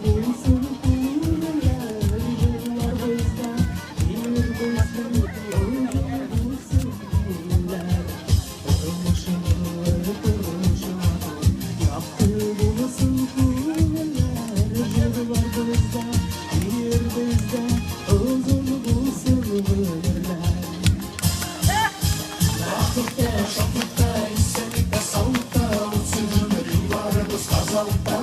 Булсын күңелләр, җырлар бездә, ир бездә, хозур булсын күңелләр. Тормышыбыз тыныч, матур, якты булсын күңелләр, җырлар бездә, ир бездә, озын булсын гомерләр. Бәхеттә, шатлыкта, исәнлектә, саулыкта үтсен гомер юлларыбыз Казалыкта.